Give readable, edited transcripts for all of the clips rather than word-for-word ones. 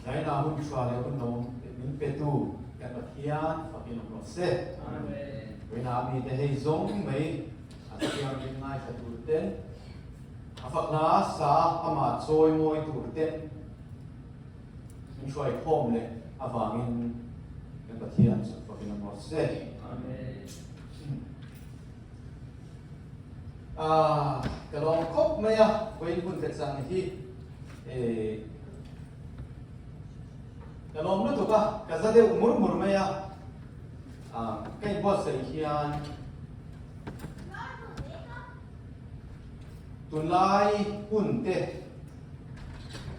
Zaina hun tha leh hun lawm min petu kan Pathian fakin awm rawh se. Vawiinah a mite hei zawng mai a thianghlim ngaithla tur ten, a fak hla sa amah chawi mawi tur ten min hruai khawm leh avangin kan Pathian chu fakin awm rawh se. Ah, ka lawm khawp mai a, vawiin hun ka chang hi eh ka lawm lutuk a, ka za deuh mur mur mai a, ah ka inbuatsaih hian tunlai hun te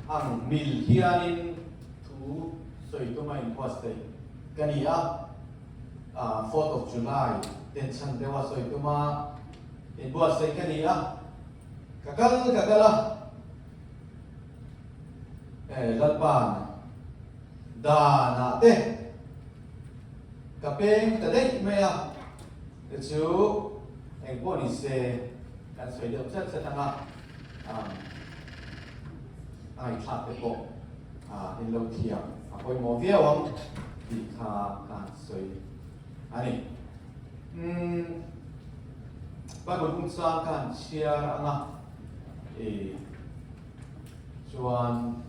ang mil hianin thu sawi tuma inbuatsaih ka ni a. Fourth of July ten chhan deuh a sawi tum a, inbuatsaih ka ni a, ka kal ka kal a, eh Lalpa'n danah te ka peng ta daih mai a, te chu engpawh ni se kan sawi deuh chat chat ang a, a ngaihthlak te pawh in lo thiam a pawimawh viau ang tih kha ka han sawi a ni. Umm Bible bung chang ka han chhiar ang a, ih chuan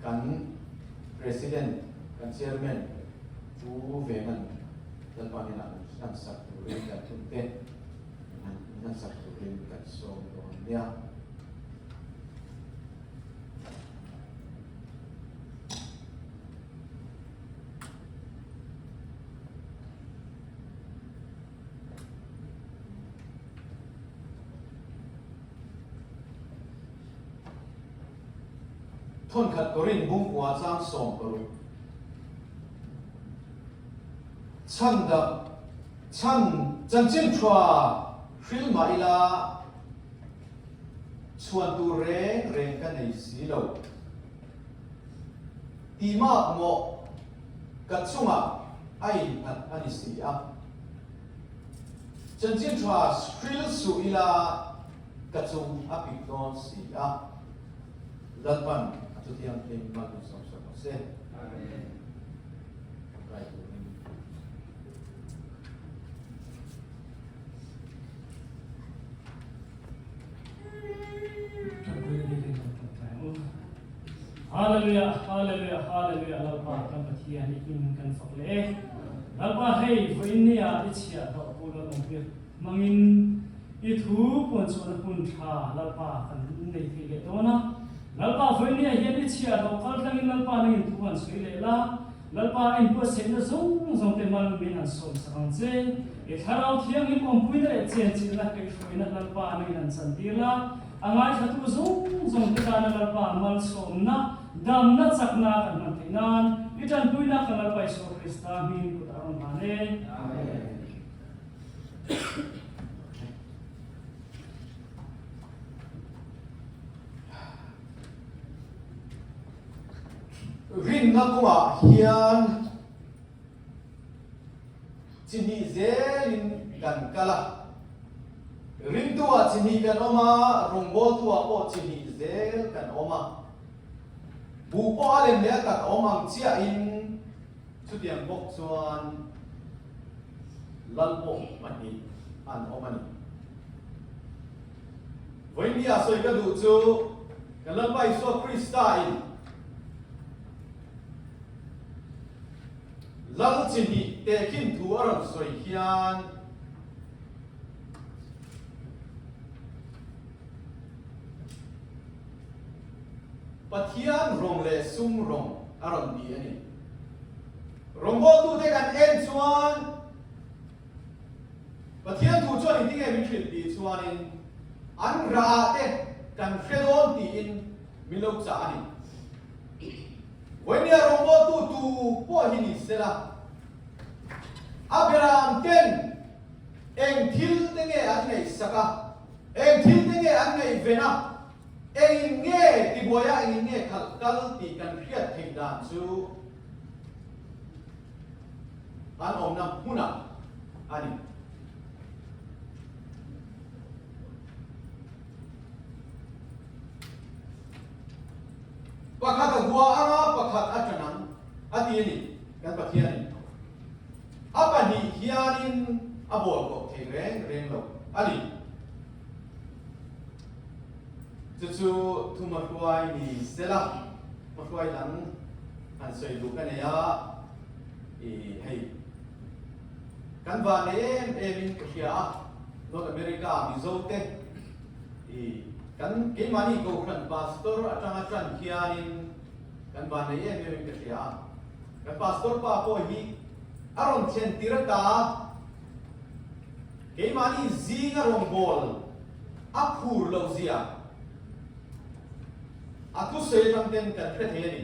kan President, kan Chairman Pu Vengan Lalpa hnenah min hlan sak turin kan hun te min hlan sak turin kan sawm dawn nia. Thawnkhat Korin bungkua chang 16. Chhan chhan chanchin tha hril mah ila Chhuan tur reng reng ka nei si lo. Ti mak maw ka chungah a innghat a ni si a. Chanchin tha hril suh ila ka chung a pik dawn si a. Lalpan a chutiangin malsawmsak rawh se. Amen. Kai turin. Hallelujah, hallelujah, hallelujah, Lalpa kan Pathian i hming kan fak leh e. Lalpa hei vawiin ni ah i chhiah hlawh pu Lal Awmpui hmangin i thu puan chhuahna hun tha Lalpa kan nei thei leh dawn a. Lalpa vawiin ni ah hian i chhiah hlawh kal tlangin Lalpa nangin thu han sawi leh la. Lalpa a inbuatsaihna zawng zawng te mal min han sawm sak ang che. I Thlarau Thianghlim awmpuina leh chenchilhna kaihhruaina Lalpa nangin han chantir la, a ngaithlatu zawng zawng te tana Lalpa malsawmna, damna, chakna kan hman theih nan i tanpuina kan Lalpa Isua Krista hming kutah rawn hlan e. Amen. Rinna kawngah hian chi hnih zelin kan kal a, ringtu-ah chi hnih kan awm a, rawngbawltu-ah pawh chi hnih zel kan awm a. Buh pawh a lem leh a tak a awm ang chiahin chutiang bawk chuan lal pawh pahnih an awm a ni. Vawinia sawi ka duh chu kan Lalpa Isua Krista in Lal chi hnih tehkhin thu a rawn sawi hian Pathian rawng leh sum rawng a rawn ti a ni. Rawngbawltute kan en chuan Pathian thu chuan engtin nge min hrilh tih chuanin an rah te kan hre dawn tiin min lo chah a ni. Vawinia rawngbawltu tu pawh hi ni sela, a beram ten eng thil te nge an ngaihsak a, eng thil te nge an ngaihven a, engin nge tibuai a, engin nge khalh kal tih kan hriat theih dan chu An awmna hmunah a ni. Pakhat. ti a ni kan Pathianin. A pahnih hianin a bawl kawp thei reng reng lo a ni. Chu chu thumahruai ni sela, hmahruai dang han sawi duh ka nei a, i hei kan van nei em em in ka hria a, North America Mizo te i kan keimahni Kohhran Pastor atanga tan hianin kan van nei em em in ka hria a, kan Pastor pa pawh hi a rawn thlen tir ata keimahni zinga rawngbâwl a phur loh zia a thusawi atang ten kan hre thei a ni.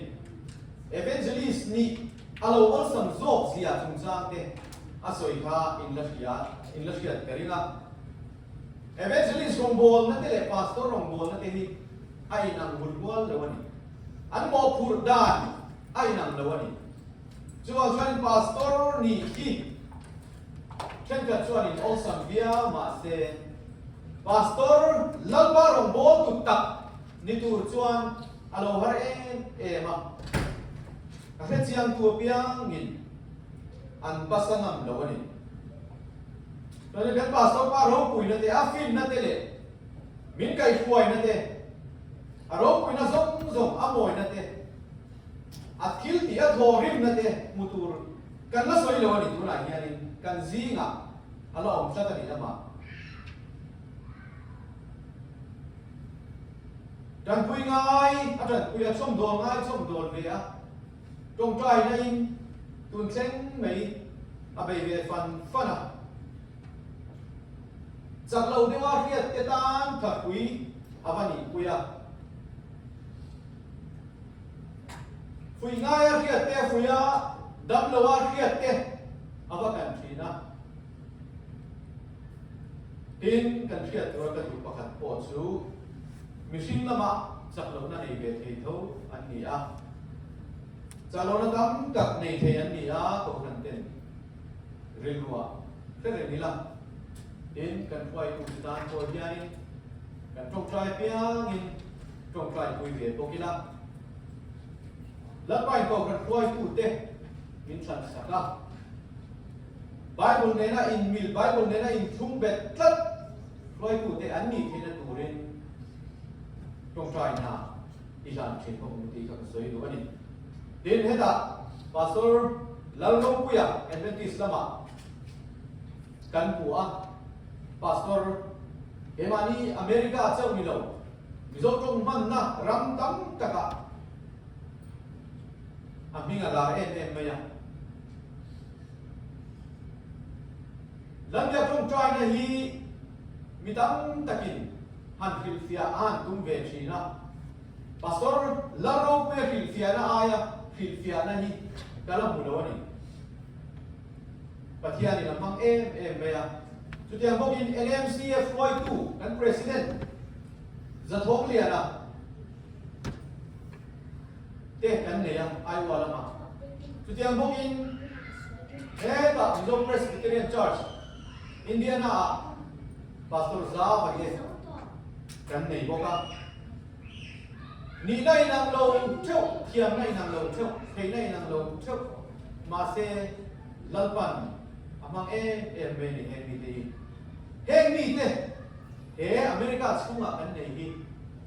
Evangelist nih a lo awlsam zawk zia chungchang te a sawi kha in la hria, in la hriat ka ring a. Evangelist rawngbawlna te leh pastor rawngbawlna te hi a inang hul hual lo a ni. An mawhphurh dan a inang lo a ni. Chuvang chuanin pastor nih hi Thenkhat chuanin awlsam viau mahse Pastor Lalpa rawngbawltu tak ni tur chuan a lo har em em a, a hrechiangtu apiangin an pasa ngam lo a ni. Chuanin kan Pastor pa ropuina te, a finna te leh min kaihhruaina te, a ropuina zawng zawng, a mawina te, a thil tih a thawhrimna te hmu tur Kan la sawi lo a ni, tunah hianin kan zingah a la awm tlat a ni lamah. Tanpui ngai a tanpui a, chawmdawl ngai chawmdawl ve a, tawngtaina in tun thleng mai a bei ve fan fan a. Chak lo deuha hriat te tan thlapui a va nihpui a. Fuih ngaia hriat te, fuiha dam loa hriat te a va kan thin a. Tin, kan hriat tura ka duh pakhat pawh chu mihring lama chak lohna nei ve thei tho an ni a. Chak lohna tam tak nei thei an ni a, Kohhran ten rilruah hre reng ila. Tin, kan hruaitu te tan pawh hianin kan tawngtai apiangin Tawngtai pui ve bawk ila, Lalpain Kohhran hruaitute min thlan sak a. Bible nena inmil, Bible nena inthlung bet tlat hruaitute an nih theihna turin tawngtaina i hlan thin bawk ang tih kha ka sawi duh a ni. Tin, hetah Pastor Lalropuia Adventist lamah kan hmu a, Pastor keimahni America chauh ni lo, Mizo tawng hmanna ram tam takah a hming a lar em em mai a. Lambia tawngtaina hi mi tam takin han hrilhfiah a han tum ve thin a. Pastor Lalropuia hrilhfiahna aia hrilhfiahna hi ka la hmu lo a ni. Pathianin a hmang em em mai a. Chutiang bawkin NMCF hruaitu kan President Zathawmliana te kan nei a Iowa lamah. Chutiang bawkin hetah Mizo Presbyterian Church Indiana ah Pastor Zava te kan nei bawk a. Nihna inang lo theuh, thiamna inang lo theuh, theihna inang lo theuh mahse Lalpan a hmang em em mai a ni heng mite hi. Heng mite he America chhungah kan nei hi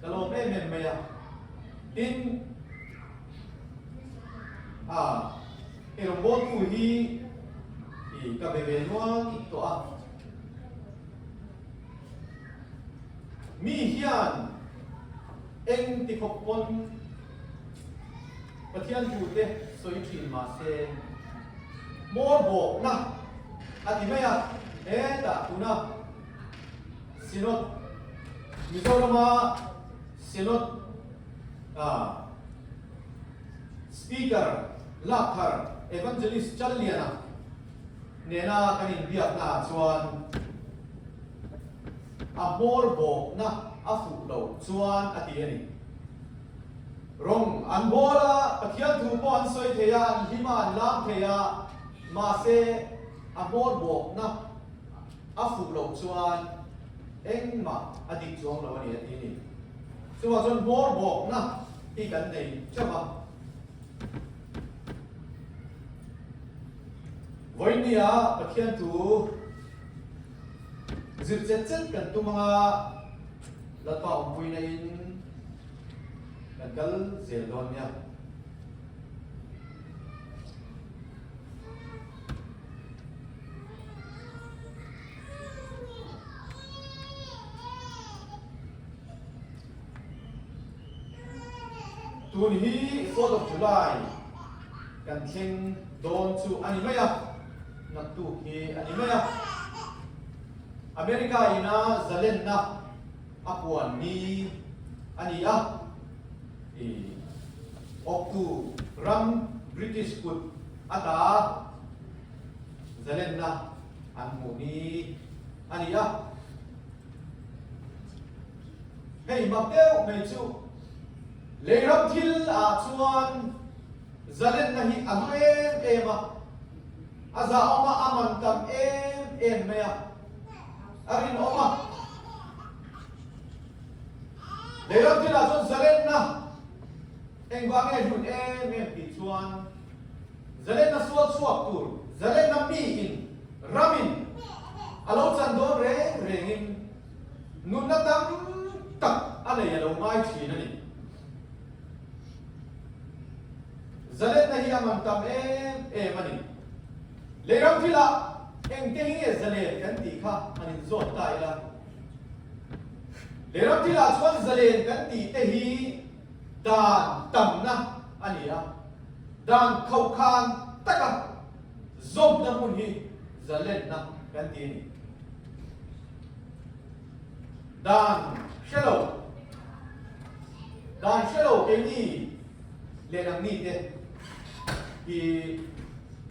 ka lawm em em mai a. Tin, a hei rawngbawltu hi i ka be ve nual tawh a. Mi hian eng ti khawp pawn Pathian tute sawi thin mahse hmawr bawkna a ti mai a, hetah tuna Synod Mizorama Synod Speaker lak thar Evangelist Challiana nena kan inbiakna ah chuan a hmawr bawkna a fuh loh chuan a ti a ni. Rawng an bawl a, Pathian thu pawh an sawi thei a, an hlim a, an lam thei a, mahse a hmawr bawkna a fuh loh chuan engmah a dik chuang lo a ni a ti a ni. Chuvang chuan hmawr bawkna hi kan nei teuh a. Vawinia Pathian thu zir chet chet kan tum anga Lalpa awmpuina in kan kal zel dawn nia. Tun hi Fourth of July kan thleng dawn chu a ni mai a, naktuk hi a ni mai a. America ina zalenna a puan ni a ni a, i awktu ram British kut ata zalenna an hmuh ni a ni a. Hei mak deuh mai chu leiram thil ah chuan zalenna hi a hlu em em a, a zahawm a, a man tam em em mai a, a rinawm a. Leiram thil ah chuan zalenna engvang nge hlut em em tih chuan zalenna sual chhuak tur, zalenna miin, ramin a lo chan dawn reng rengin, Nunna tam tak a nei a lo ngai thin a ni. Zalenna hi a man tam em em a ni. Leiram thilah engte hi nge zalen kan tih kha han inzawt ta ila. Leiram thilah chuan zalen kan tih te hi dan tamna a ni a, dan khauhkhan taka zawmna hmun hi zalenna kan ti a ni. Dan hre lo, dan hre lo keini leh nangni te hi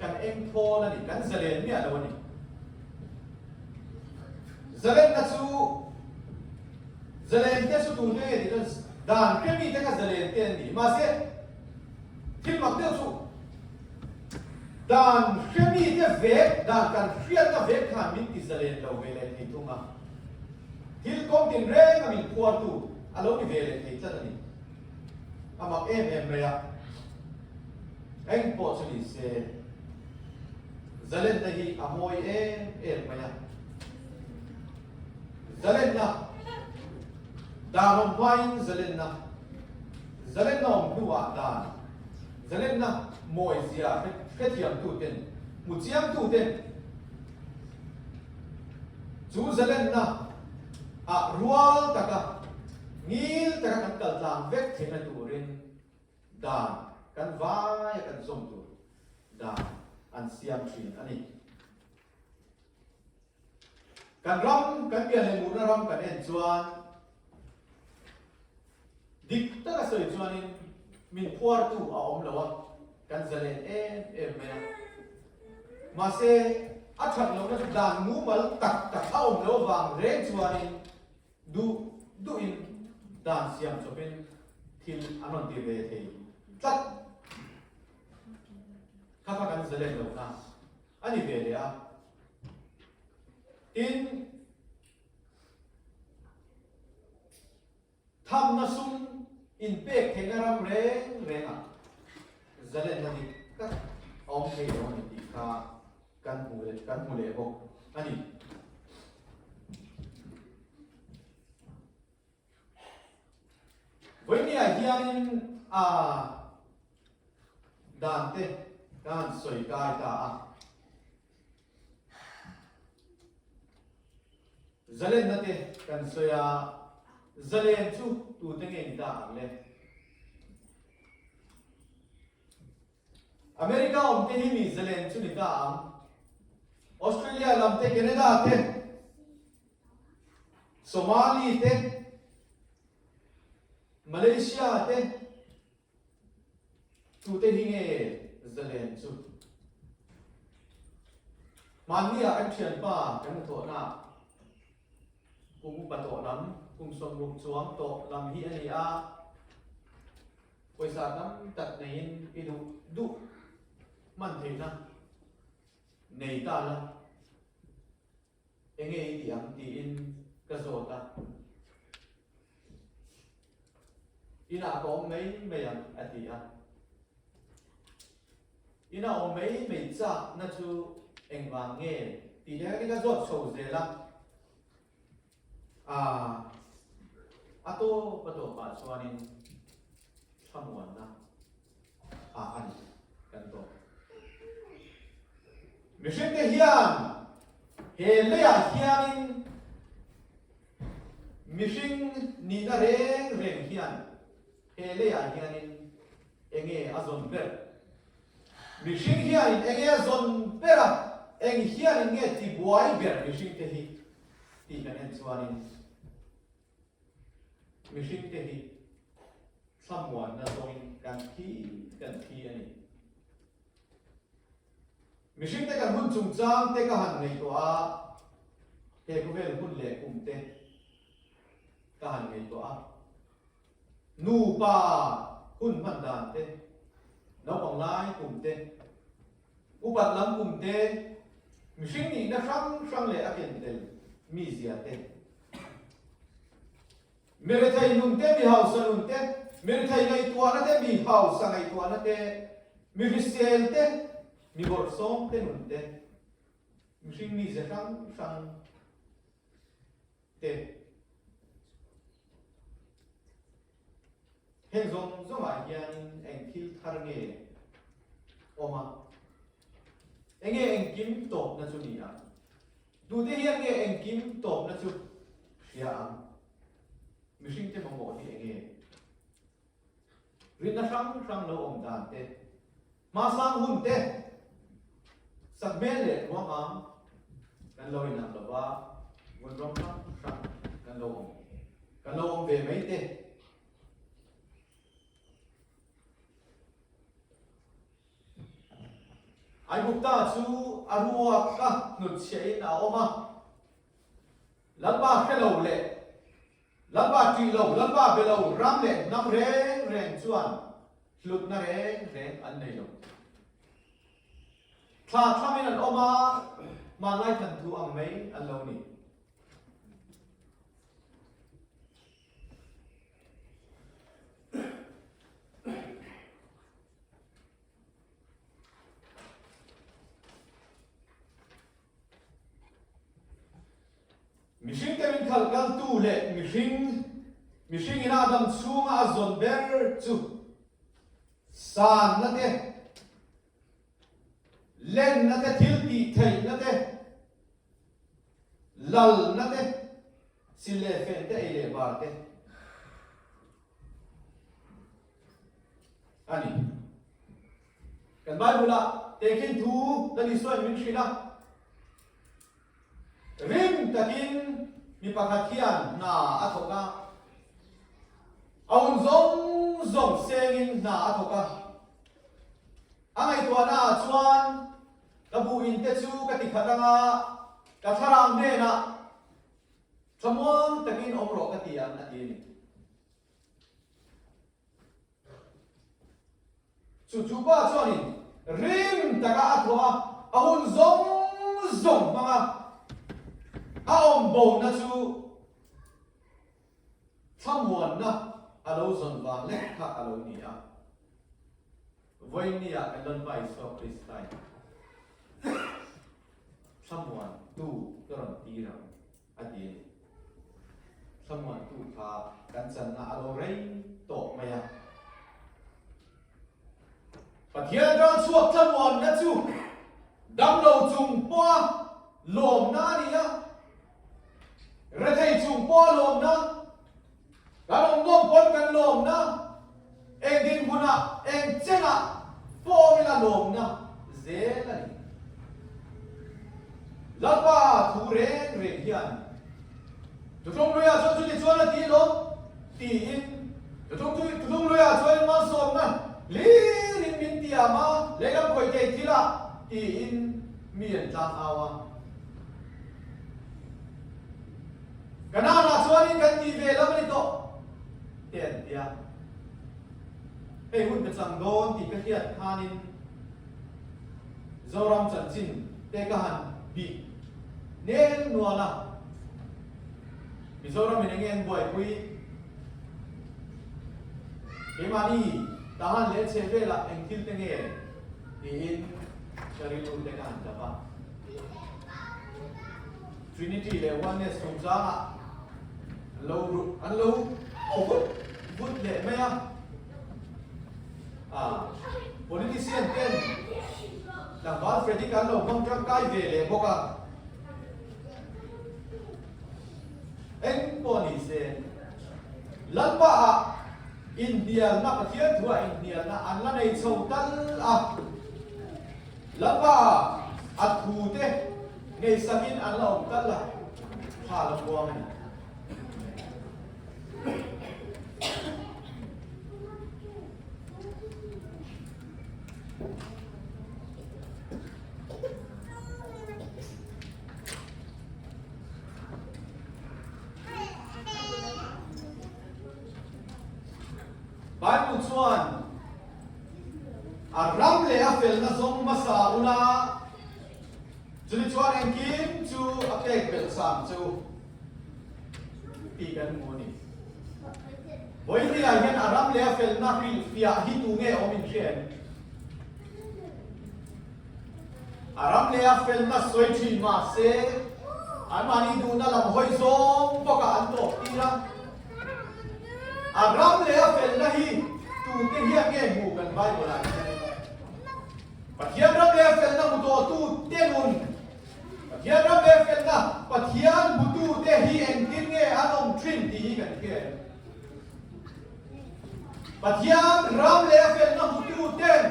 kan eng thawn a ni, kan zalen miah lo a ni. Zalenna chu, zalen te chu tun nge tih chuan dan hre mi te kha zalen te an ni. Mahse, thil mak deuh chu Dan hremite vek, dan kan hriatna vek khan min ti zalen lo ve leh thei thung a. Thil kawng tinreng a min phuartu a lo ni ve leh thei tlat a ni. A mak em em mai a. Eng pawh chu ni se, zalenna hi a mawi em em mai a. Zalenna, dan awm hmain zalenna, zalenna awm hnuah dan, zalenna mawizia hrethiamtuten, hmuchiangtuten chu zalenna ah rual taka, ngil taka kan kal tlang vek theihna turin dan kan vaia kan zawm tur dan an siam thin a ni. Kan ram, kan pian leh murna ram kan en chuan dik taka sawi chuanin min phuartu a awm lo a, kan zalen em em mai a. Mahse, a that lohna chu dan mumal tak tak a awm lo vang reng chuanin duh duhin dan siam chawpin thil an rawn ti ve thei tlat. Kha kha kan zalen lohna a ni ve leh a. Tin, thamna sum inpek theihna ram reng rengah zalenna dik tak a awm thei lo a ni tih kha kan hmu leh kan hmu leh bawk a ni. Vawinia hianin a dan te ka han sawi kai ta a. Zalenna te kan sawi a, zalen chu tute nge ni ta ang le? America awm te hi mi zalen chu ni ta ang. Australia lam te, Canada te, Somali te, Malaysia te, tute hi nge zalen chu? Hmanni ah kan thianpa kan hnathawhna ah kum upa tawh lam, kum 60 chuang tawh lam hi a ni a. Pawisa tam tak neiin i duh duh hman theihna nei ta la, enge i tih ang tiin ka zawt a. Inah ka awm mai mai ang a ti a. Inah awm mai mai chakna chu. Engvang nge tih te kha ka zawt chho zel a. Aaa a tawp a tawpah chuanin thlamuanna ah a ni kan tawp. Mihringte hian he leiah hianin mihring nihna reng reng hian he leiah hianin enge a zawn ber? Mihring hianin enge a zawn ber a, eng hianin nge tibuai ber mihringte hi tih kan en chuanin mihringte hi thlamuanna zawngin kan thi kan thi a ni. Mihringte kan hun chungchang te ka han ngaihtuah a, he khawvel hun leh kum te ka han ngaihtuah a. Nupa hun hman dan te, naupang lai kum te, upat lam kum te, mihring nihna hrang hrang leh a ken tel mizia te, mi rethei nun te, mi hausa nun te, mi rethei ngaihtuahna te, mi hausa ngaihtuahna te, mi hrisel te, mi bawrhsawm te nun te, mihring mizia hrang hrang Te. Heng zawng zawngah hianin eng thil thar nge awm a? Enge engkim tawpna chu ni ang? Tute hian nge engkim tawpna chu hria ang? Mihringte mamawh hi enge? Rinna hrang hrang lo awm dan te, hmasang hun te, sakhmel leh ruangam kan lo inang lo va, vun rawng hrang hrang kan lo awm, kan lo awm ve mai te. Aigupta chu a ruak a hnutchhiahin a awm a, Lalpa hre lo leh Lalpa ṭih lo, Lalpa be lo, ram leh hnam reng reng chuan hlutna reng reng an nei lo. Thla thlamin an awm a, hmanlai thanthu ang mai an lo ni. Mihringte min khalh kaltu leh mihring, mihring ina a dam chhunga a zawn ber chu sanna te, lenna te, thil tih theihna te, lalna te, sil leh fen te, ei leh bar te a ni. Kan Bible-ah tehkhin thu Lal Isuain min hrilh a. Rim takin mi pakhat hian hna a thawk a, a hun zawng zawng sengin hna a thawk a. A ngaihtuahna ah chuan ka buh in te chu ka ti khat anga ka thlarau hnenah thlamuang takin awm rawh ka ti ang a ti a ni. Chu chu pa chuanin rim taka a thawh a, a hun zawng zawng hmanga a awm bona chu thlamuanna a lo zawn vang lek kha a lo ni a. Vawiinniah kan Lalpa Isua Kristain thlamuantu ka rawn tir ang. a ti a ni. Thlamuantu kha kan channa a lo rei tawh mai a. Pathian ral chhuak thlamuanna chu damlo chung pawha lawmna a ni a, rethei chung pawha lawmna, kan awm nawm pawn kan lawmna, eng dinhmunah, eng chenah pawh awm ila lawmna zel a ni. Lalpa thu reng reng hian Tutlung luiah chuan chuti chuan a ti lawm tiin Tutlung luiah chuan malsawmna hlirin min tiam a, lehlam khawih thei thilah tiin mi an tlang au a. Kanaan-ah chuanin kan tih ve lam a ni tawh te an ti a. Hei hun ka chang dawn tih ka hriat khanin Zoram chanchin te ka han bih nel nual a. Mizoramin enge an buaipui? Keimahni tahan leh chhe velah eng thil te nge? tiin ka rilru te ka han dap a. Trinity leh Oneness chungchangah an lo an lo aw vut vut leh mai a. Ah, politician ten tlangval Frederick an lo hmang tangkai ve leh bawk a. Eng pawh ni se, Lalpa ah inhnialna, Pathian thu ah inhnialna an la nei chho tal a. Lalpa ah a thu te ngeisakin an la awm tal a, tha la muang a ni. Bible chuan a ram leh a felna zawng hmasa ula, chumi chuan engkim chu a pek belh sang chu tih kan hmu a ni. Vawinia hian a ram leh a felna hrilhfiah hi tu nge awm in hria em? A ram leh a felna sawi thin mahse, anmahni duhna lam hawi zawng bawkah an tawp tir a. A ram leh a felna hi tute hian nge hmu kan Bible ah hian? Pathian ram leh a felna hmu tawhtu te nun, Pathian ram leh a felna Pathian hmutute hi engtin nge an awm thin tih hi kan hria em? Pathian ram leh a felna hmutu ten,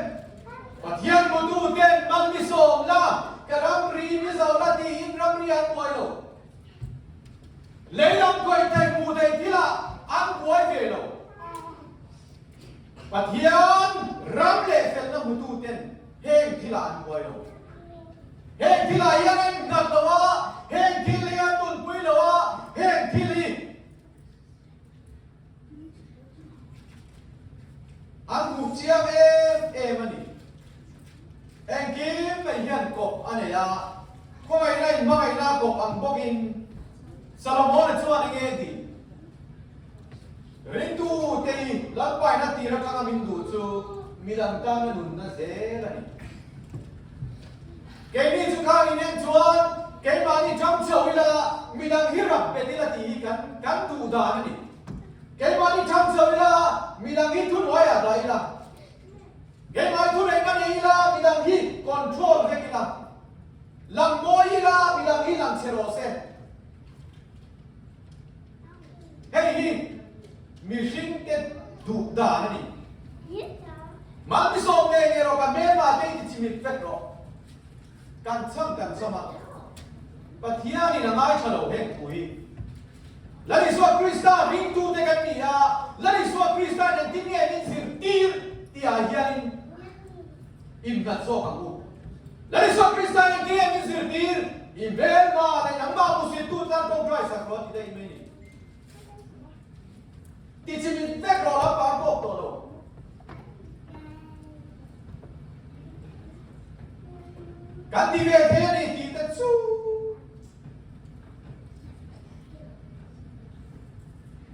Pathian hmutu ten man mi sawm la, ka ramri mi zo la tiin ramri an buai lo. Lei lam khawih thei hmuh theih thilah an buai ve lo. Pathian ram leh felna hmutu ten heng thilah an buai lo. Heng thilah hian an nghat lo a, heng thil hi an nunpui lo a, heng thil hi An hmuh chiang em em a ni. Engkim mai hian kawp a nei a, khawngaihna in hmangaihna kawp ang bawkin Salomona chuan eng nge tih? Ringtu te hi Lalpaina tir atanga min duh chu midang tana nunna zel a ni. Keini chu khan inen chuan keimahni ṭang chho ila midang hi rak bet ila tih hi kan kan duh dan a ni. Keimahni ṭang chho ila midang hi thuhnuaiah dah ila, keimahni thureng a nei ila midang hi control vek ila, lang mawi ila midang hi lang chhe rawh se. Hei hi mihringte duh dan a ni. Mahni sawm ngei ngei rawh, ka hmelma te i ti chimit vek rawh. Kan chham kan chham a, Pathianin a ngaithla lo heng thu hi. Lal Isua Krista ringtute kan ni a, Lal Isua Krista in engtin nge min zirtir tihah hianin innghat zawk ang u. Lal Isua Krista in engtin nge min zirtir? I hmelma leh nangmah hmuhsittu tan tawngtai sak rawh ti daih mai ni. Ti chimit vek rawh lampa a kawk tawh lo. Kan ti ve thei a ni tih te chu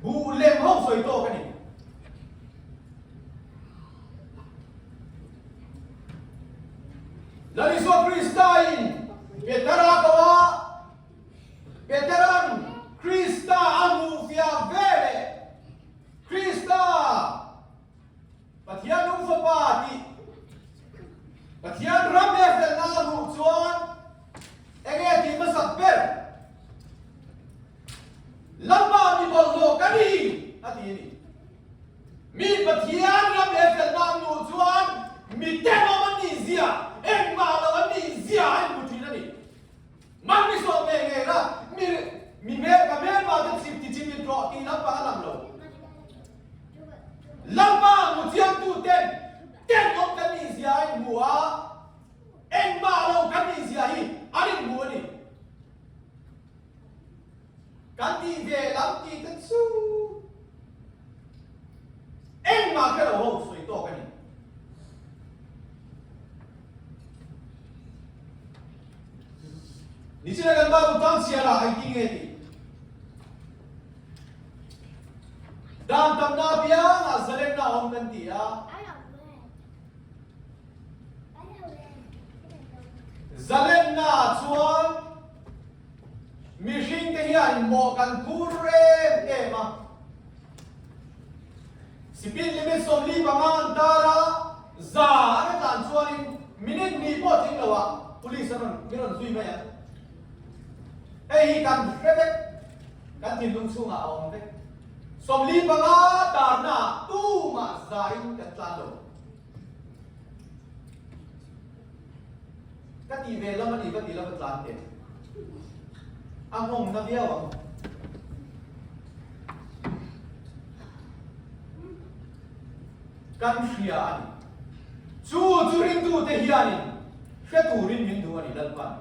buh lem ho sawi tawk a ni. Lal Isua Krista in Petera ko a, Petera'n Krista a hmuhfiah ve leh Krista Pathian nung fapa tih Pathian ram leh felna a hmuh chuan enge tih hmasak ber? Lalpa mi bawlhhlawh ka ni a ti a ni. Mi Pathian ram leh felna an hmuh chuan mi tenawm an nih zia, engmah lo an nih zia a inhmu thin a ni. Man mi sawm ngei ngei la, mi mi hmel ka hmelma te chhip ti chimit rawh tih lampang a lang lo. Lalpa hmu chiangtu ten tenawm kan nih zia a inhmu a, engmah lo kan nih zia hi an inhmu a ni. Kan tih ve lam tih te chu engmah kha lo ho sawi tawk a ni. Nichina kan Bible tang chhiar ah engtin nge tih? Dan tamna apiangah zalenna a awm kan ti a. Zalenna chuan. chuan mihringte hian mawh kan phur em em a. Speed limit 45 an tar a, za an a tlan chuanin minute hnih pawh tling lo ah police an rawn min rawn zui mai ang. Hei hi kan hre vek, kan thinlung chhungah a awm vek. 45 tarna ah tumah za in kan tlan lo. Ka tih ve lam a ni ka ti lova tlan teh. A nghawng na viau ang. Kan hria a ni. Chu chu ringtute hianin hre turin min duh a ni Lalpan.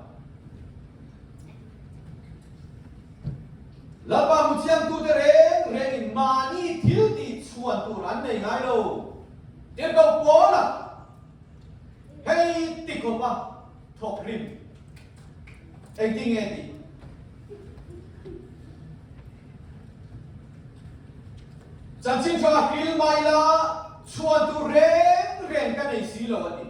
Lalpa hmuchiangtute reng rengin mahni thil tih chhuan tur an nei ngai lo. Tirhkoh Paula hei ti khawpa thawk rim engtin nge tih? Chanchin hranga hril mah ila chhuan tur reng reng ka nei si lo a ti.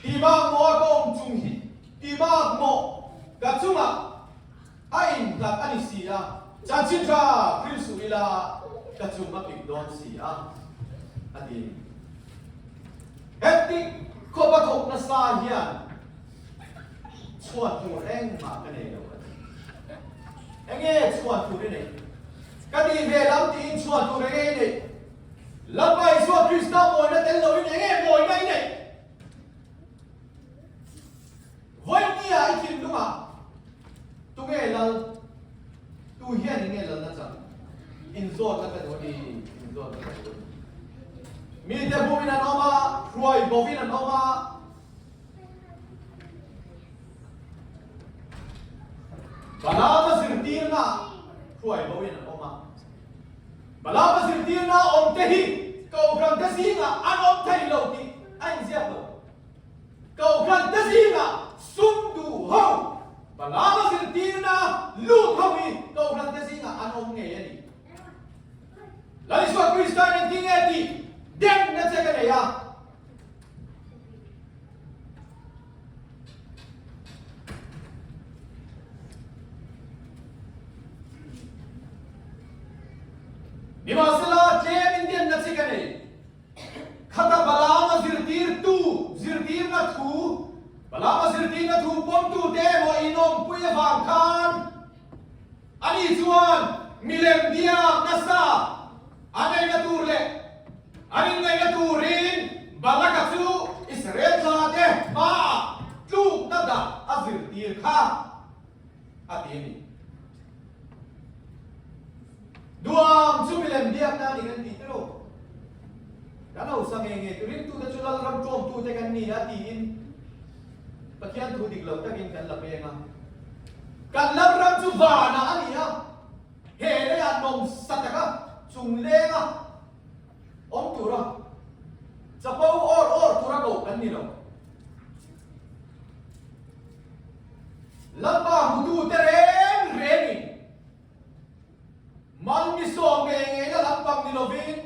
Ti bak maw a ka awm chung hi, ti bak maw ka chungah a inhlat a ni si a, chanchin tha hril suh ila ka chung a pik dawn si a, a ti. Heti khawp a thawk nasa hian chhuan tur engmah ka nei lo a ti. Enge chhuan tur i neih? Ka tih ve lam tiin chhuan tur enge i neih? Lalpa Isua Krista mawina tel loin enge mawina i neih? Vawinia i thinlungah tunge lal, tu hian enge lalna chang? Inzawtna ka duh a ni, inzawtna ka duh a ni. Mite bumin an awm a, hruai bovin an awm a, Balaama zirtirna hruai bovin an awm a. Balaama zirtirna awmte hi Kohhrante zingah an awm thei lo tih a inziak lo. Kohhrante zingah sum duh ho, Balaama zirtirna lut ho hi Kohhrante zingah an awm ngei a ni. Lal Isua Krista in engtin nge tih demna che ka nei a. Nimahsela, tlem in denna che ka nei. Khata Balaama zirtirtu zirtirna thu, Balaama zirtirna thu pawmtute emaw inawmpui avang khan ani chuan milem biak nasa an eina tur leh an inngaihna turin Balaka chu Israel thlate hmaah tlukna dah a zirtir kha a ti a ni. Duang chu milem biakna a ni kan tih tilo. Kan hausa nge nge tu ringtute chu Lalram ṭawmtute kan ni a tiin Pathian thu dik lo takin kan la peng a. Kan Lalram chu vanah a ni a, he leiah nawmsa taka chung lenga awm tura chapo awr awr tura koh kan ni lo. Lalpa hmutute reng rengin Mal mi sawm ngei ngei la lampang ni lovin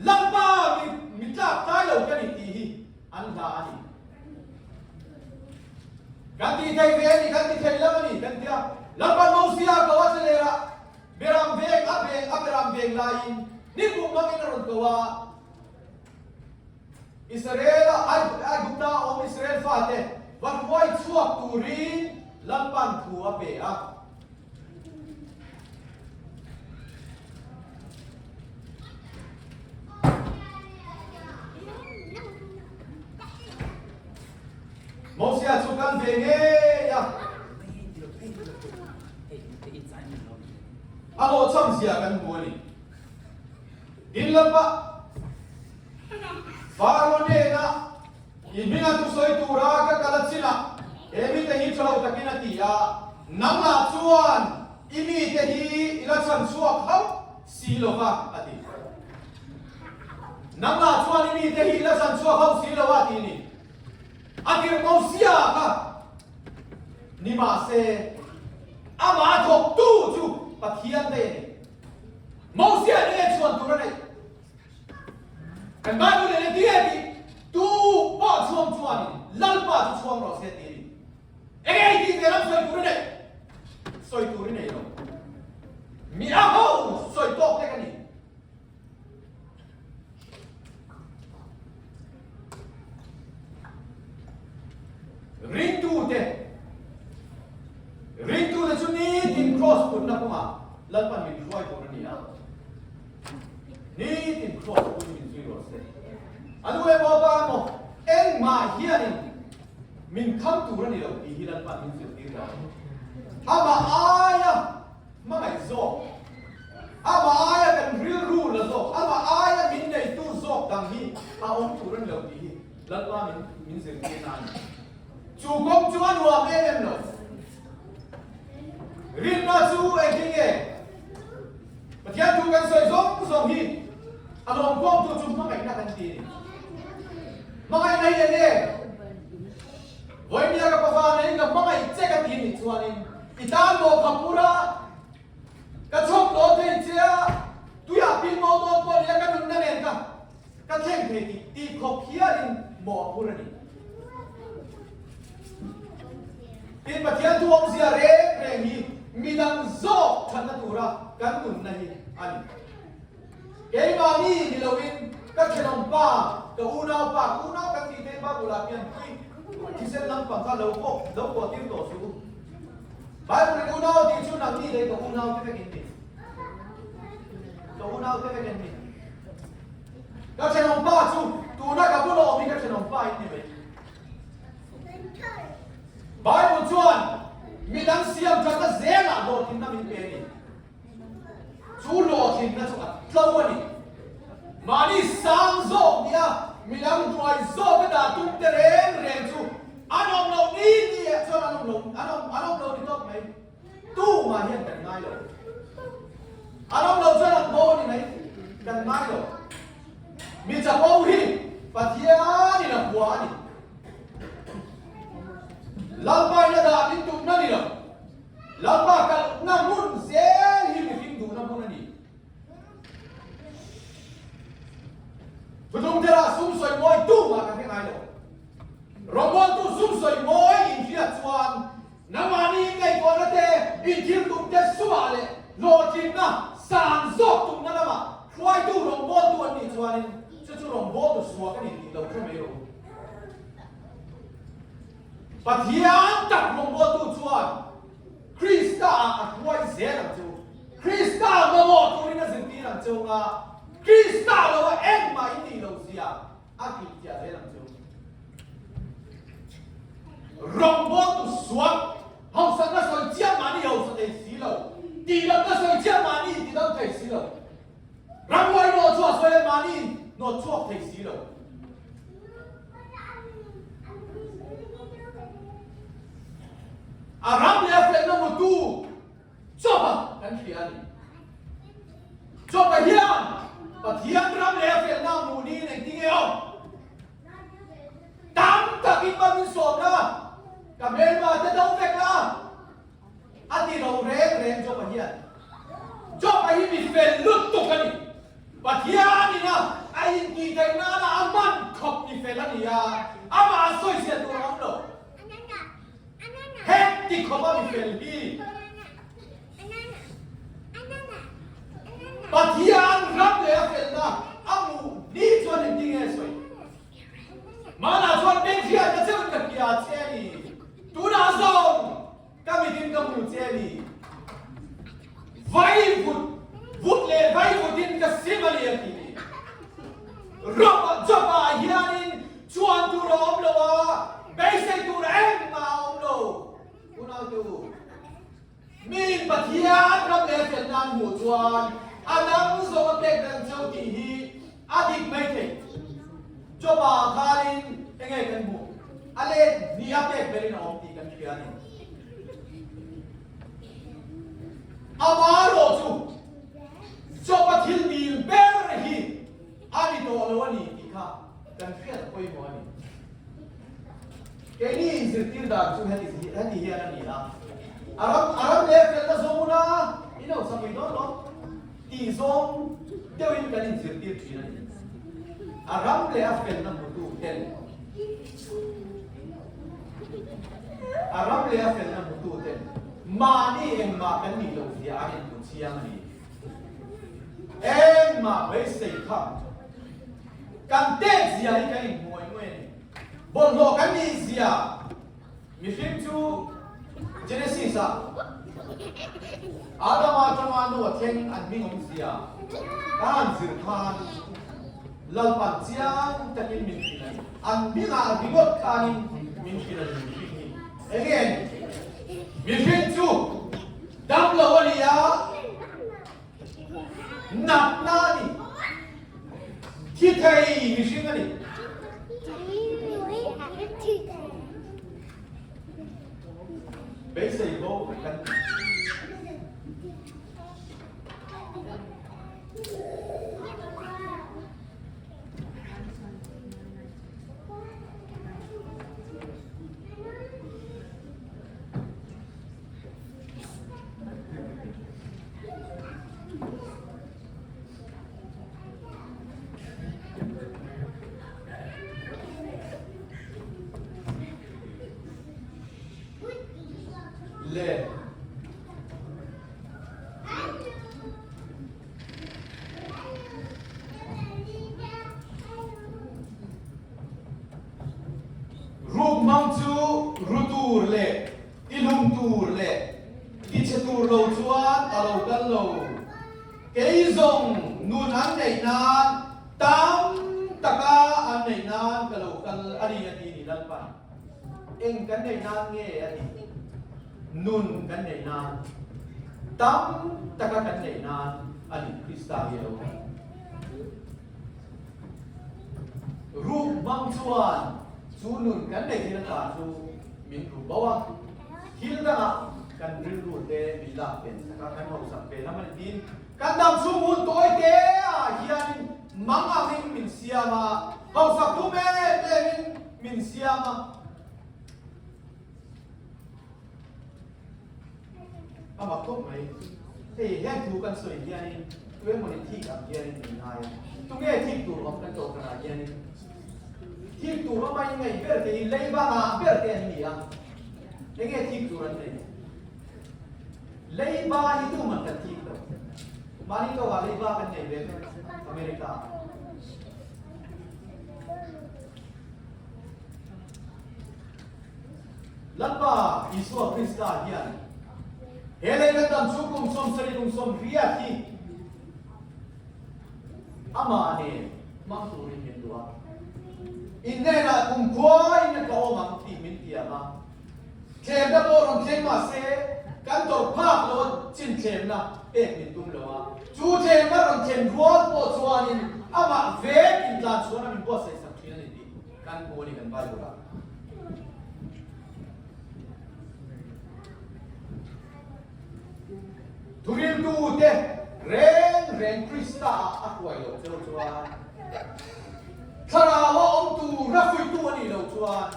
Lalpa mi mi tlak tlai lo ka ni tih hi an hla a ni. Kan tih thei ve a ni, kan ti thei lam a ni kan ti a. Lalpa Mosia ko a thlalera beram veng a veng a beram veng laiin ni kum hmangin a rawn ko a. Israel-a Aigupta awm Israel fate va hruai chhuak turin Lalpan thu a pe a. Mosia chu kal ve ngei a. A hlawhchham zia kan hmu a ni. Tin Lalpa Faro hnena i hminga thusawi tura ka kal a chinah he mite hi tha lo takin a ti a, nangah chuan i mite hi i la chhan chhuak hauh si lo va, a ti. Nangah chuan i mite hi i la chhan chhuak hauh si lo a, ti ni. A tirh Mosia kha ni mahse, amah thawktu chu Pathian daih a ni. Mosia nih nge chhuan tur a neih? Kan Bible in engtin nge tih? Tu pawh chhuang chuanin Lalpa chu chhuang rawh se ti a ni. Enge i tih ve lam sawi tur i neih? Sawi tur i nei lo. Mi a ho sawi tawk hlek a ni. Ringtute Ringtute chu nitin Kraws putna kawngah Lalpan min hruai tur a ni a. Nitin Kraws puin min zui rawh se. A nu emaw a pa emaw engmah hianin min kham tur a ni lo tih hi Lalpan min zirtir dah. Amah aia hmangaih zawk, amah aia kan rilru la zawk, amah aia min neitu zawk dang hi a awm tur a ni lo tih hi Lalpa min min zirtirna a ni. Chu kawng chu a nuam em em lo. Rinna chu engtin nge? Pathian thu kan sawi zawng zawng hi a lawmkhawmtu chu hmangaihna kan ti a ni. Hmangaihna hi eng nge? Vawinia ka pafa neiin ka hmangaih che ka ti nih chuanin i tan maw ka pur a, ka chhawk dawn thei che a, tuiah pil maw dawn pawh nia ka nunna nen ka ka thleng thei tih tih khawp hianin maw a phur a ni. Tin, Pathian thu awmzia reng reng hi midang zawk thatna tura kan nunna hi a ni. Keimahni ni loin ka thenawm pa, ka unau pa, ka unau kan tih theih Bible ah pianpui thisen lampang kha lo pawh lo pawh tir tawh suh u. Bible in unau tih chu nangni leh ka unau te vek in ni. Ka unau te vek in ni. Ka thenawm pa chu tuna ka bula awm hi ka thenawm pa in ni mai. Bible chuan midang siam thatna zelah hlawhtlinna min pe a ni. Chu hlawhtlinna chu a tlo a ni. Mahni sang zawk nia midang hnuai zawk a dah tum te reng reng chu an awm loh ni ni ah chuan an awm lo an awm an awm lo ni tawp mai. Tumah hian kan ngai lo. An awm lo chuan an bo a ni mai. Kan ngai lo. Mi chapo hi Pathianin a hua a ni. Lalpain a dah min tumna ni lo. Lalpa kalhna hmun zel hi mihring duhna hmun a ni. Thutlung thela sum sawi mawi tumah kan hre ngai lo. Rawngbawltu sum sawi mawi inhriat chuan nangmahni inngaihtuahna te, inthil tum te sumah leh hlawhtlinna sang zawk tumna lamah hruaitu rawngbawltu an nih chuanin chu chu rawngbawltu suak a ni tih lo hre mai rawh u. Pathian tak rawngbawltu chuan Krista ah a hruai zel ang chu. Krista mamawh turin a zirtir ang cheu nga, Krista lo a engmah in nih loh zia a hrilhfiah zel ang cheu. Rawngbawltu suak, hausakna sawi chiah mahni hausa thei si lo, tihdamna sawi chiah mahni tidam thei si lo, ramhuai nawh chhuah sawi a mahni nawt chhuak thei si lo. A ram leh a felna mutu chawpa kan hria a ni. Chawpa hian Pathian ram leh a felna a hmuh niin engtin nge awm? Tam takin va min sawm la, ka hmelma te do vek la, a ti lo reng reng Job-a hian. Job-a hi mi fel lutuk a ni. Pathian ina a intih theih nana a hman khawp mi fel a ni a, amah a sawichhiat tur a awm lo. Heti khawpa mi fel hi Pathian ram leh a felna a hmuh ni chuan engtin nge a sawi? Hmanah chuan bengchhiatna cheuhin ka hria che a ni. Tunah zawng ka mitin ka hmu che a ni. Vai vut vut leh vai vutin ka sim a ni a ti ni. Rawpa Job-ah hianin chuan tur a awm lo a, beisei tur engmah a awm lo. Unaute u, mi Pathian ram leh fel nan hmuh chuan a dang zawng a pek dan cheu tih hi a dik mai thei. Job-ah khanin enge kan hmuh? A let hnih a pek berin a awm tih kan hria a ni. Amaherawh chu Job-a thil dil ber hi a ni tawh lo a ni tih kha kan hriat pawimawh a ni. Keini inzirtir dan chu heti hian a ni a, a ram a ram leh felna zawng ula in lo chak mai dawn lo tih zawng deuhin kan inzirtir thin a ni. A ram leh a felna hmutu ten. ram leh a felna hmututen mahni engmah kan nih loh zia an inhmu chiang a ni. Engmah beisei kha kan tet zia hi kan inhmu ngawih ngawih a ni. Bawlhhlawh kan nih zia mihring chu Genesis ah Adama atanga Noah thleng an hming awm zia ka han zir khan Lalpan chiang takin min hrilh a ni. An hmingah ringawt khanin min hrilh a ni mihring hi. Enge a ni? Mihring chu damlo a ni a, natna a ni, thi thei mihring a ni. Beisei bo kan ti. Le. Ruk hmang chu ru tur leh ti hlum tur leh ti chhe tur lo chuan a lo kal lo. Kei zawng nun an neih nan tam taka an neih nan ka lo kal a ni a ti ni Lalpan. Eng kan neih nan nge a ti? Nun kan neih nan, tam taka kan neih nan a ni Krista hi a lo kal. Ruk hmang chuan chu nun kan neih thin ata chu min ru bo a, thil dangah kan rilru te min lak pen sak a, kan hausak ve lam a ni tiin kan dam chhung hun tawi te ah hianin mang angin min siam a, hausak tum em emin min siam a. A mak khawp mai. Hei heng thu kan sawi hianin tu emawni thik ang hianin min ngai a. Tunge thik tur awm kan kohhranah hianin thik tur awm a ingaih ber te hi leiba ngah ber te an ni a. Enge thik tur an nei? Leiba hi tuman kan thik lo. Mahni tawkah leiba kan nei ve vek America ah. Lalpa Isua Krista hian he lei kan dam chu kum 70 kum 80 hi amah nen hmang turin min duh a. In hnenah kum khuain a ka awm ang tih min tiam a. Thlemna pawh rawn thleng mah se kan tawrh phak lo a chin thlemna pek min tum lo a. Chu thlemna rawn thlen rual pawh chuanin amah vek intlan chhuahna min buatsaih sak thin a ni tih kan hmu a ni kan Bible-ah. Thuriltute reng reng Krista-ah a hruai loh cheu chuan, Thlarau a awm tura fuihtu a nih loh chuan,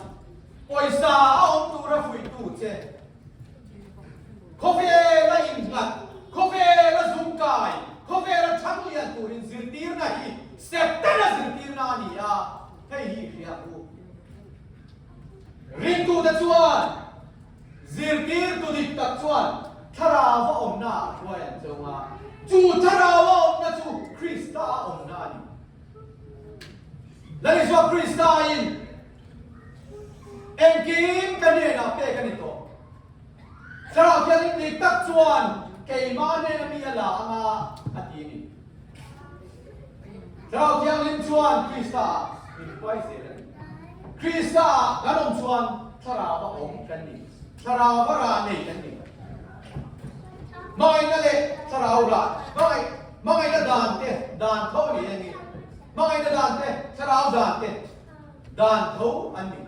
pawisa a awm tura fuihtu che, khawvela innghat, khawvela zungkai, khawvela thanglian turin zirtirna hi Setana zirtirna a ni a, hei hi hria u. Ringtute chuan zirtirtu dik tak chuan Thlarau a awmna ah hruai an chawng a, chu Thlarau a awmna chu Krista a awmna a ni. Lal Isua Krista in engkim ka hnenah pek a ni tawh. Thlarau Thianghlim dik tak chuan keimah hnena mi a la anga a ti a ni. Thlarau Thianghlim chuan Krista ah min hruai zel a ni. Krista ah kan awm chuan Thlarau a awm kan ni. Thlarau a rah nei kan ni. Hmangaihna leh Thlarau rah, hmangaih, hmangaihna dan te, dan tho a ni a ni. Hmangaihna dan te, Thlarau dan te, dan tho an ni.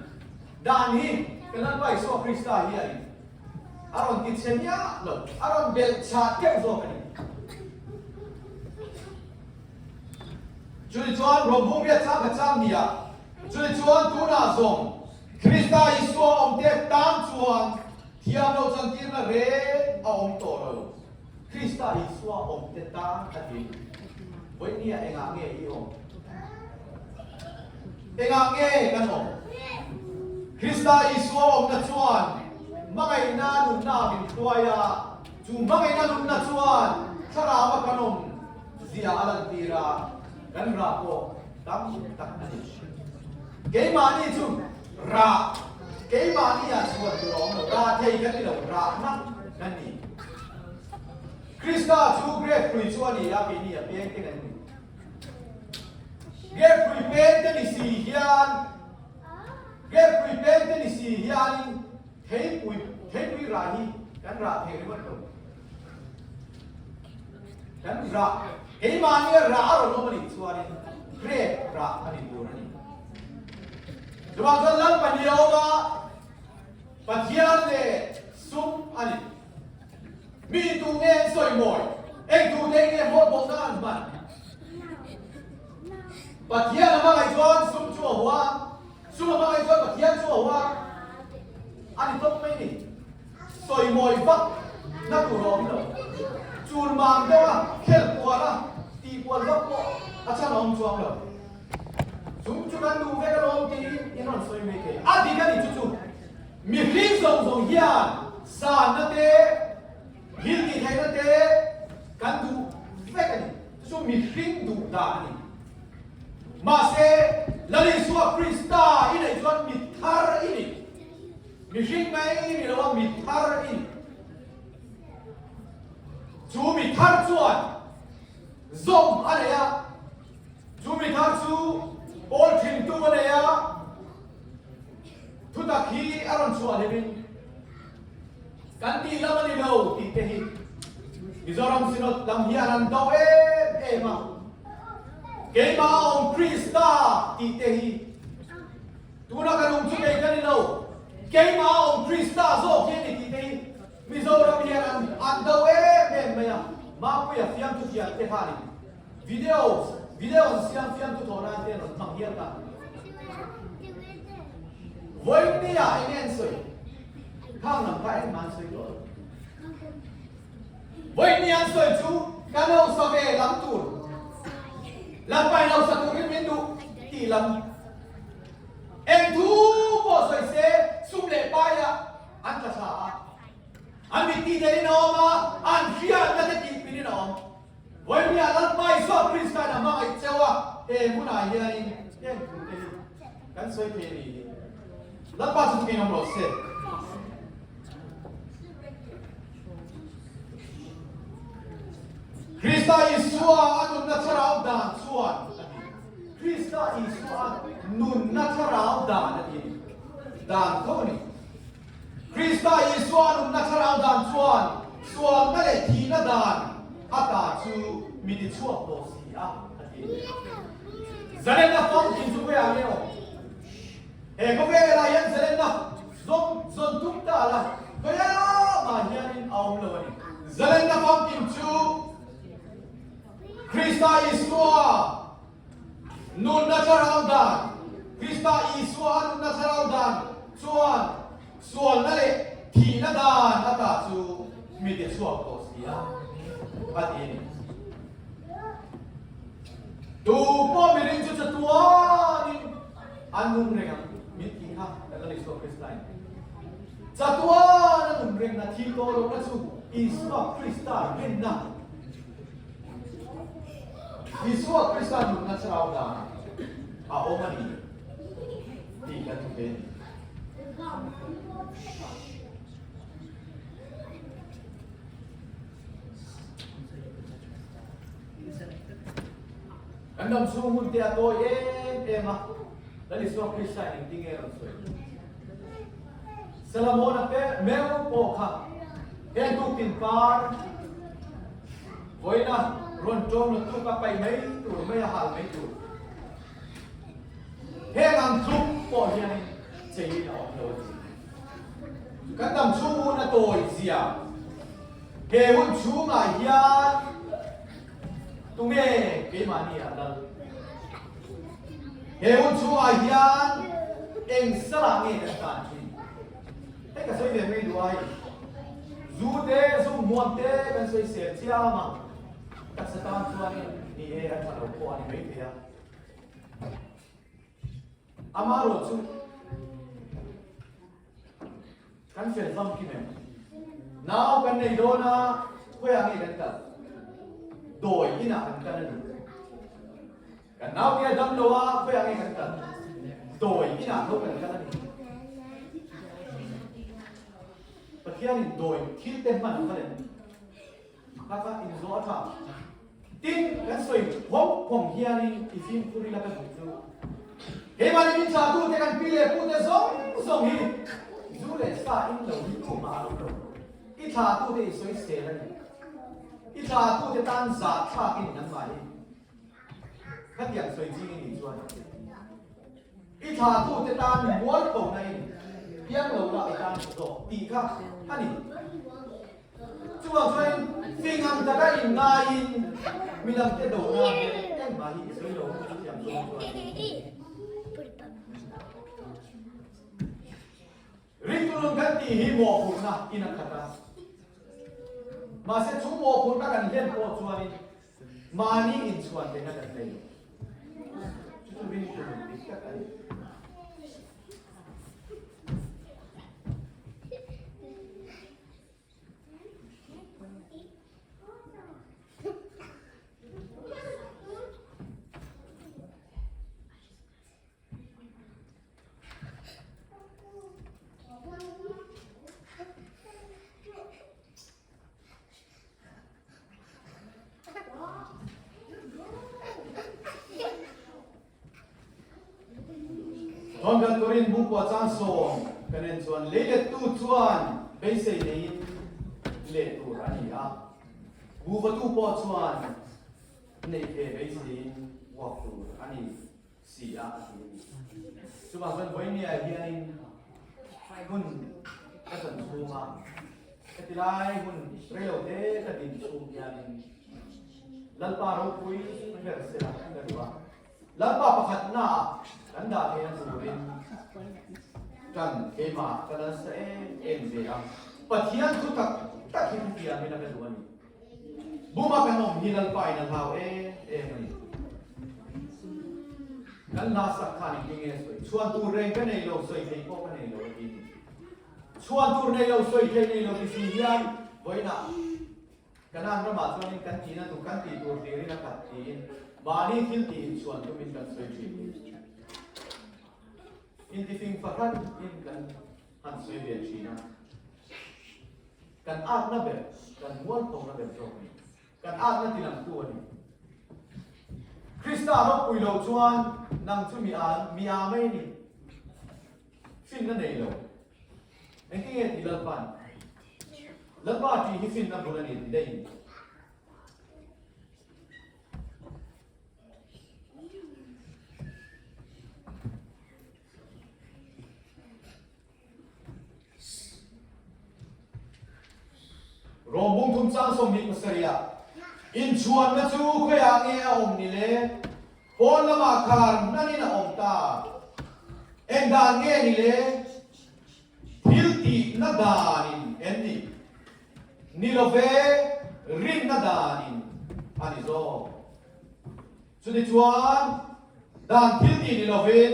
Dan hi kan Lalpa Isua Krista hi a ni. A rawn ti chhe miah lo, a rawn belh chhah keuh zawk a ni. Chuni chuan Rawhbung riat chang ka chang nia, chuni chuan tunah zawng Krista Isua awmte tan chuan thiam lo chantirna reng a awm tawh lo. Krista Isua awmte tan a ti. Vawinia engah nge i awm? Engah nge kan awm? Krista Isua awmna chuan. hmangaihna nunna min hruai a, chu hmangaihna nunna chuan thlarau a kan awm zia a lantir a, kan rah pawh tam tak a ni. Keimahni chu rah, keimahni ah chhuan tur a awm lo, rah thei kan ni lo, rahna kan ni. Krista chu grape hrui chu a ni a, keini a peng te kan ni. Grape hrui peng te ni si hian, grape hrui peng te ni si hianin theipui, theipui rah hi kan rah thei ringawt lo. Kan rah, keimahnia rah a rawn awm a nih chuanin grape rah a ni tur a ni. Chuvang chuan Lalpani a awm a, Pathian leh sum a ni. Mi tu nge an sawi mawi? Eng tu te nge hawlbawkna an hman? Pathian a hmangaih chuan sum chu a hua, sum a hmangaih chuan Pathian chu a hua a ni tawp mai ni. Sawi mawi vak na tur a awm lo. Chul mam deuh a, khel kual a, tih kual vak pawh a chhan a awm chuang lo. Sum chu kan duh vek alawm tiin in rawn sawi mai thei. A dik a ni chu chu. Mihring zawng zawng hian sanna te, thil tih theihna te kan duh vek a ni. Chu chu mihring duh dan a ni. Mahse, Lal Isua Krista i neih chuan mi thar i ni. Mihring mai ni loa mi thar i ni. Chu mi thar chuan zawm a nei a, chu mi thar chu pawl thintu a nei a, Thutak hi a rawn chhuah hlimin kan tih lam a ni lo tih te hi Mizoram Synod lam hian an do em em a, keimah a awm Krista tih te hi tuna ka nung chu kei ka ni lo, keimah a awm Krista zawk hi a ni tih te hi Mizoram hian an an do em em mai a, Mapuia fiamthu thiam te khanin Videos, Video an siam fiamtu thawh nan te an rawn hmang hial ta. Vawinia eng nge an sawi? Khang lam kha engmah an sawi tawh lo. Vawinia an sawi chu kan hausa ve lam tur, Lalpain hausa turin min duh tih lam. Eng thu pawh sawi se sum leh paiah an tla thla a, an mittih telin a awm a, an hriatna te tihpinin a awm. Vawinia Lalpa Isua Krista'n a hmangaih cheu a, he hmunah hianin heng thute hi kan sawi thei a ni hi. Lalpa chu tukin awm rawh se. Krista Isua a nunna thlarau dan chuan a ti. Krista Isua a nunna thlarau dan a ti. Dan tho a ni. Krista Isua nunna thlarau dan chuan sualna leh thihna dan a ta chu mi ti chhuak tawh si a, a ti. Zalenna famkim chu khawiah nge aw? He khawvelah hian zalenna zawng zawn tum ta la, khawiah mah hianin a awm lo a ni. Zalenna famkim chu Krista Isua Nunna thlarau dan, Krista Isua a nunna thlarau dan chuan sualna leh thihna dan a tah chu mi ti chhuak tawh si a, a ti a ni. Tu pawh miring chu chatuanin an nung reng ang, min tih kha kan Lal Isua Krista in. Chatuan a nun rengna, thih tawh lohna chu Isua Krista rinna. Isua Krista nunna thlarau danah a awm a ni tih kan hmu thei a ni. Kan dam chhung hun te a tawi em em a, Lal Isua Krista in engtin nge a rawn sawi? Solomon-a te meuh pawh kha heng tuktin par vawiina rawn ṭawm lutuk a paih mai tur mai a hal mai tur. Heng ang tluk pawh hianin cheiin a awm lo a ti. Kan dam chhung hun a tawi zia he hun chhungah hian tunge keimahni ah lal? He hun chhungah hian eng salah nge kan tan thin? Hei ka sawi ve mai duh ai. Zu te, zu hmuam te kan sawi sel chiam a, taksa tan chuanin ni e a tha lo pawh a ni mai thei a. Amaherawhchu. Kan fel famkim em? Nau kan nei dawn a, khawiah nge kan kal? Dawi inah kan kal a ni. Kan nau te a dam lo a, khawiah nge kan kal? Dawi inah tho kan kal a ni. Pathianin dawi thil te hman a phal em? Kha kha inzawh a tha. Tin, kan sawi phawng phawng hianin i fimkhur ila ka duh chu. Keimahni min thlahtute kan pi leh pute zawng zawng hi zu leh sa in lo hi tumah an awm lo. I thlahtute i sawi sel a ni. I thlahtute tan zahthlakin nangmah hi khatiang sawi ching i nih chuan i thlahtute tan mualphona in piang lo lah i tan zawk tih kha a ni. Chuvang chuanin fing ang taka inngaiin midangte do nan hian engmah hi i sawi lo a thiam zawng chuan. Ringtu nun kan tih hi mawhphurhna in a khat a. Mahse chu mawhphurhna kan hlen pawh chuanin mahni inchhuan theihna kan nei lo. Chu chu ringtu nun dik tak a ni. Thawn kan turin bungkua chang sawm kan en chuan leilettu chuan beisei neiin leh tur a ni a, buvatu pawh chuan neih ve beiseiin vuak tur a ni si a a ti a ni. Chuvang chuan vawinia hianin hun ka chan chhunga heti lai hun reilote ka din chhung hianin Lalpa ropui ber sela ka duh a. Lalpa pakhatnaah kan dah theihna turin kan keimah ka nasa em em ve a. Pathian thu tak tak hi thutiamin a ka duh a ni. Buma kan awm hi Lalpa in a hlau em em a ni. Kan hla sak khan engtin nge sawi? Chhuan tur reng ka nei lo, sawi theih pawh ka nei lo a ti a ni. Chhuan tur nei lo, sawi theih nei lo ti si hian vawiinah Kanaan ramah chuanin kan tihna tur kan tih tur hlirin a khat tiin mahni thil tih inchhuan tumin kan sawi thin. Intifing fahran in kan han sawi ve thin a. Kan atna ber, kan mualphona ber zawk a ni. Kan atna tilangtu a ni. Krista ropui lo chuan nang chu mi a mi a mai a ni. Finna nei lo. Engtin nge tih Lalpa'n? Lalpa tih hi finna bul a ni tih daih in. Rom bung thum chang 27 ah inchhuanna chu khawiah nge a awm ni le? Pawn lamah khar nanin a awm ta. Eng dan nge ni le? Thil tihna danin en ni? Ni lo ve, rinna danin a ni zawk. Chutichuan, dan thil tih ni lovin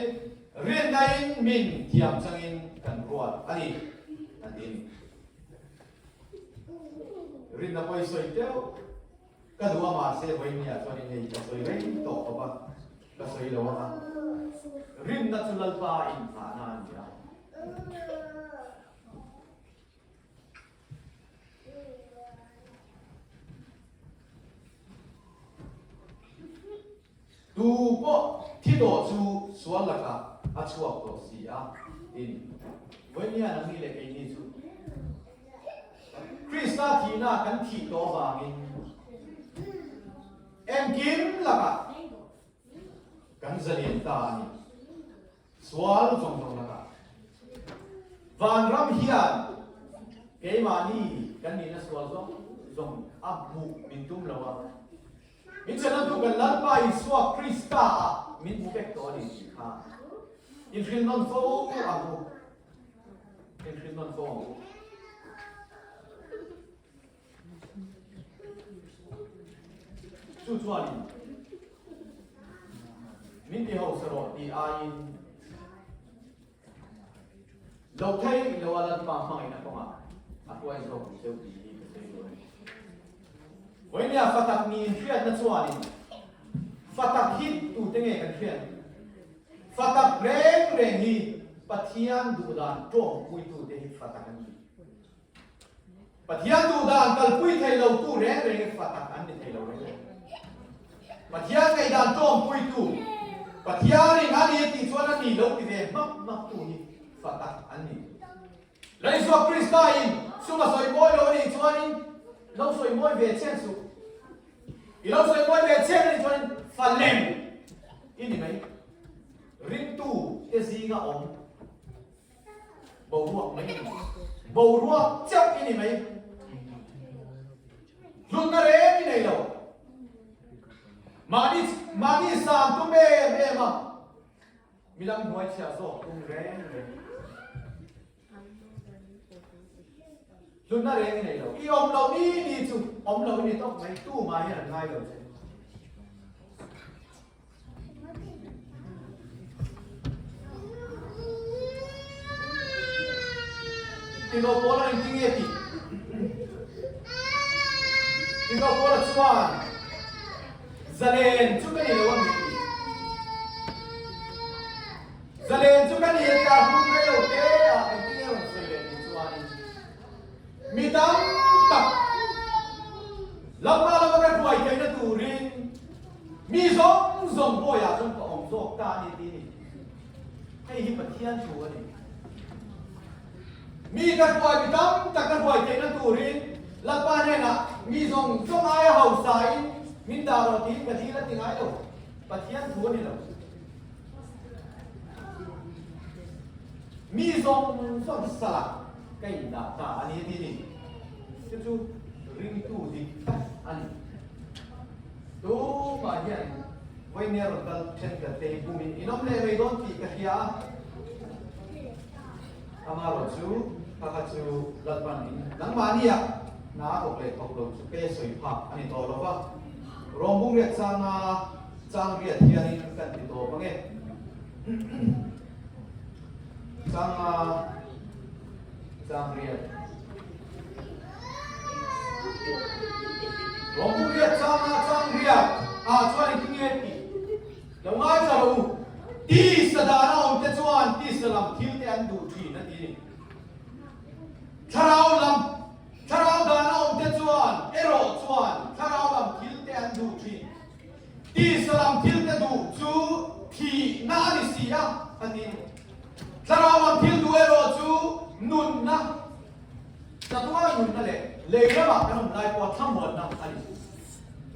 rinnain min thiam changin kan ruat a ni, a ti a ni. Rinna pawi sawi deuh ka duh a, mahse vawinia chuanin hei ka sawi rei tawh khawp a, ka sawi lo ang a. Rinna chu Lalpa inthahna a ni a. Tu pawh thi tawh chu sual lakah a chhuak tawh si a, tin, vawinia nangni leh keini chu Krista thihna kan thih tawh avangin engkim lakah kan zalian ta a ni. Sual zawng zawng lakah vanram hian keimahni kan nihna sual zawng zawng a hmuh min tum lo a, min chhanantu kan Lalpa Isua Krista ah min hmu vek tawh a ni tih kha inhrilh nawn fo ang u, inhrilh nawn fo ang u. Chu chuanin min ti hausa rawh tih aiin. Lo thei lo a Lalpa hmangaihna kawngah a hruai zawk ang cheu tih hi ka sawi duh a ni. Vawinia fatak mi inhriatna chuanin fatak hi tute nge kan hriat? Fatak reng reng hi Pathian duhdan tawngpuitute hi fatak an ni. Pathian duhdan kalpui thei lotu reng reng hi fatak an ni thei lo reng reng. Pathian ngaihdan tawngpuitu, Pathianin a ni a tih chuan a ni lo ti ve hmak hmaktu hi fatak an ni. Laisua Krista in sum a sawi mawi lo a nih chuanin lo sawi mawi ve chian suh. I lo sawi mawi ve chian a nih chuanin fa lem i ni mai. Ringtu te zinga awm boruak mai i ni. Boruak chauh i ni mai. Hlutna reng i nei lo. Mahni mahni san tum em em a. Midang hnuai chhiah zawk tum reng reng. Hlutna reng i nei lo. I awm lo ni ni chu awm lo i ni tawp mai. Tumah hian an ngai lo che. Tilo Paula engtin nge tih? Tilo Paula chuan Zalen chu ka ni lo a mi tih? Zalen chu ka ni a tia hun rei lo te ah engtin nge rawn sawi leh tih chuanin mi tam tak lamah lama ka hruai theihna turin mi zawng zawng bawiah chuan ka awm zawk ta a ni tih a ni. Hei hi Pathian thu a ni. Mi ka hruai mi tam tak ka hruai theihna turin Lalpa hnenah mi zawng zawng aia hausain min dah rawh tiin ka dil a ti ngai lo. Pathian thu a ni lo. Mi zawng zawng salah ka indah ta a ni a ti ni. Chu chu ringtu dik tak a ni. Tumah hian vawinia rawn kal thenkhat te hi bumin in awm leh mai dawn tih ka hria a. Amaherawh chu kha kha chu Lalpan in nangmahnia hna a thawk leh thawk lo chu pe sawi phak a ni tawh lo va. Rawng riat changa chang riat hianin kan ti tawp ange. Changa chang riat. Rawng riat changa chang riat ah chuan engtin nge tih lo ngaithla rawh u. Tisa dana awm te chuan tisa lam thil te an duh thin a ti a ni. Thlarau lam, thlarau dana awm te chuan erawh chuan thlarau lam thil te an duh thin. Tisa lam thil te duh chu thihna a ni si a, a ti a ni. Thlarau lam thil duh erawh chu nunna, chatuan nunna leh lei ramah kan awm lai pawha thlamuanna a ni.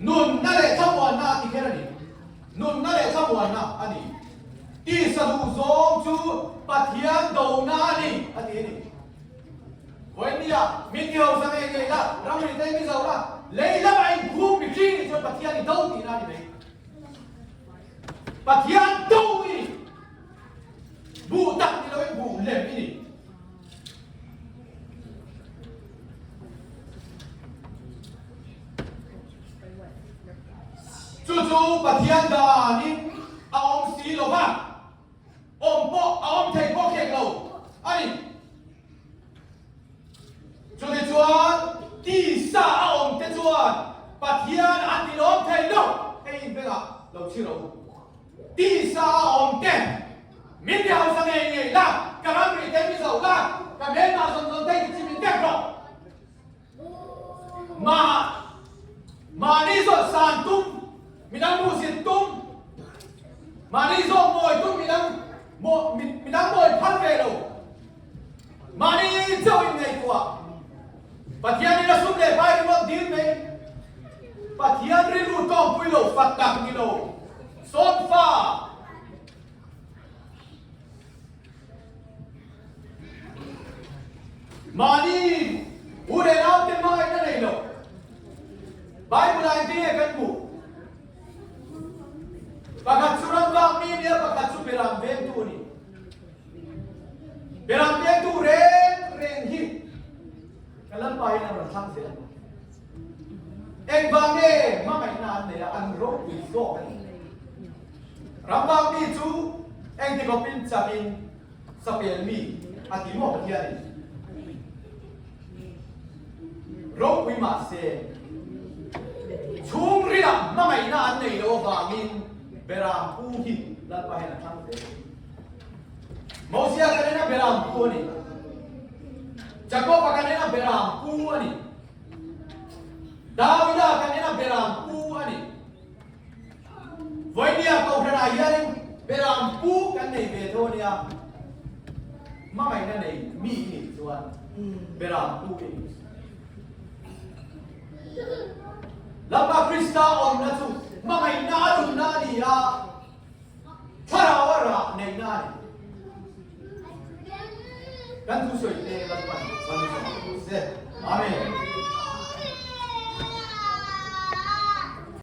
Nunna leh thlamuanna a ti kher a ni. Nunna leh thlamuanna a ni. Tisa duhzawng chu Pathian dona a ni, a ti a ni. Vawinia min ti hausa ngei ngei la, ramri te mi zo la, lei lamah inkhum mihring nih chuan Pathian i do tihna a ni mai. Pathian do i ni. Buh tak ni loin buh lem i ni. Chu chu Pathian danin a awm si lo va, awm pawh a awm thei bawk hek lo a ni. Chutichuan tisa a awm te chuan Pathian an ti lawm thei lo, hei inbengah lo chhi rawh u. Tisa a awm te, min ti hausa ngei ngei la, ka ramri te mi zoh la, ka hmelmah zawn zawn thei ti chi min pek rawh. Mah, mahni zawh san tum, midang hmuhsit tum, mahni zawh mawi tum, midang midang mawi phal ve lo, mahni chauh in ngaihtuah. Pathian in a sum leh pai ringawt dil mai. Pathian rilru tawngpui lo, fak tak ni lo, sawn fa. Mahni u leh naute hmangaihna nei lo. Bible ah engtin nge kan hmuh? Pakhat chu ram vak mi a nia, pakhat chu beram vengtu a ni. Beram vengtu reng reng hi kan Lalpa hian a rawn thlang zel. Engvang nge hmangaihna an nei a, an ropui zawk a ni. Ram vak mi chu engti khawpin chakin sapel mi. A ti maw Pathianin? Ropui mahse, chhungrilah hmangaihna an nei lo avangin Beram pu hi Lalpa hian a thlang zel. Mosia kan en a Beram pu a ni. Jakoba kan en a Beram pu a ni. Davida kan en a Beram pu a ni. Vawinia Kohhranah hianin Beram pu kan nei ve tho ania, hmangaihna nei mi i nih chuan Beram pu i ni. Lalpa Krista awmna chu hmangaihna a nunna a ni a, thlarau a rah neihna a ni. Kan thusawi te Lalpan malsawm rawh se. Amen.